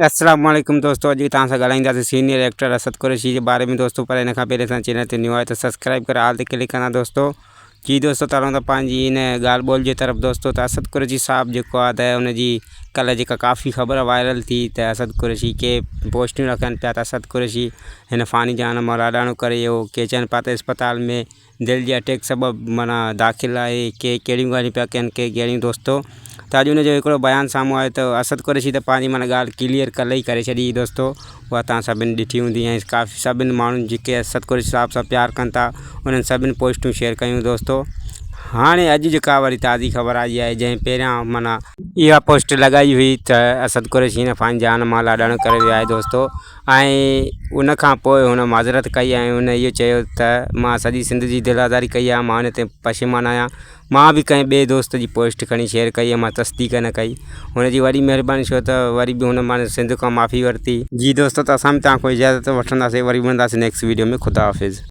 السلام عليڪم دوستو اڄ توهان سان ڳالهائينداسين سينيئر ايڪٽر اسد قريشي جي باري ۾ دوستو پر ان کان پهرين اسان چينل تي نيو آهي ته سبسڪرائب ڪري آل تي ڪلڪ ڪندا دوستو جي دوستو تارون ته پنهنجي ان ڳالهه ٻولهه جي طرف دوستو ته اسد قريشي صاحب جيڪو آهي ته ان جي ڪلهه جيڪا ڪافي خبر وائرل ٿي ته اسد قريشي ڪي پوسٽون رکن پيا ته اسد قريشي هن فاني جهان مان لاڏاڻو ڪري ويو ڪي چون پيا ته اسپتال ۾ دل جي اٽيڪ سبب معنيٰ داخل آهي ڪي ڪهڙيون ڳالهيون پيا ڪن ڪي ڪهڙيون دوستو ته اڄ ان جو هڪڙو بيان سامهون آيو ته اسد قريشي ته پنهنجي معنيٰ ڳالهه ڪليئر ڪلهه ئي ڪري ڇڏي دوستو اها توهان سڀني ڏٺي هوندي ۽ ڪافي سڀني ماڻهن جيڪي اسد قريشي صاحب سان پيار ڪن ٿا انهن سڀني پوسٽون شيئر ڪيون دوستو هاڻي اڄ جيڪا وري تازي خبر آئي آهي جنهن پهريان معنيٰ اها پوسٽ لڳائي هئي ته اسد قريشي هن فاني جهان مان لاڏاڻو ڪري ويو آهي دوستو ۽ ان کان پوء هن معذرت ڪئي ۽ هن اهو چيو ته مان سڄي سنڌ جي دل آزاري ڪئي آهي مان ان تي پشيمان آهيان مان به ڪنهن ٻئي دوست جي پوسٽ کڻي شيئر ڪئي ۽ مان تصديق نه ڪئي هن جي وڏي مهرباني ڇو ته وري به هن مان سنڌ کان معافي ورتي. جي دوستو ته اسان به توهان کان اجازت وٺنداسين وري ملنداسين نيڪسٽ ويڊيو ۾ خدا حافظ.